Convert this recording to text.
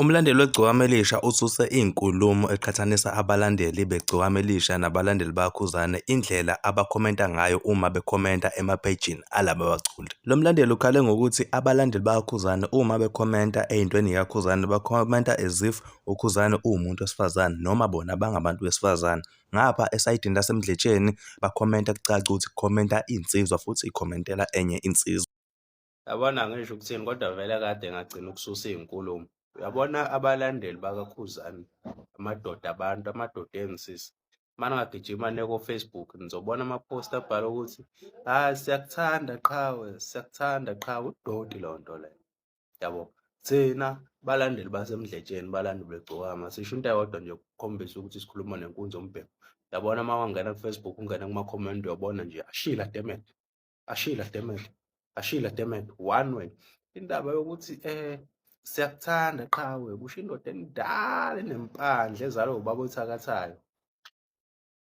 Umlandeli weGcokama Elisha ususe inkulumo eqhathanisa abalandeli beGcokama Elisha nabalandeli bakaKhuzani indlela abakhomenta ngayo uma bekhomenta emaphejini alaba baculi. Lo mlandeli ukhale ngokuthi abalandeli bakaKhuzani uma bekhomenta ey'ntweni y'kaKhuzani bakhomenta as if uKhuzani uwumuntu wesifazane noma bona bangabantu besifazane. Ngapha esayidini laseMdletsheni bakhomenta kucace ukuthi kukhomenta insizwa futhi ikhomentela enye insizwa. Yabona angisho ukuthini kodwa vele kade ngagcina ukususa iy'nkulumo. Uyabona abalandeli bakaKhuzani, amadoda abantu, amadoda ensisi. Uma ningagijima niye ko-Facebook nizobona ama-post abhalwe ukuthi hhayi siyakuthanda qhawe, siyakuthanda qhawe, udoti leyo nto leyo. Yabo. Thina balandeli baseMdletsheni, balandeli beGcokama, sisho into eyodwa nje ukukhombisa ukuthi sikhuluma nenkunzi yombhemu. Yabona uma wangena ku-Facebook ungena kuma-comment uyobona nje ashila dammit. Ashila dammit. Ashila dammit. One way. Indaba yokuthi siyakuthanda qhawe kusho indoda endala enempandla ezalwa ubaba othakathayo.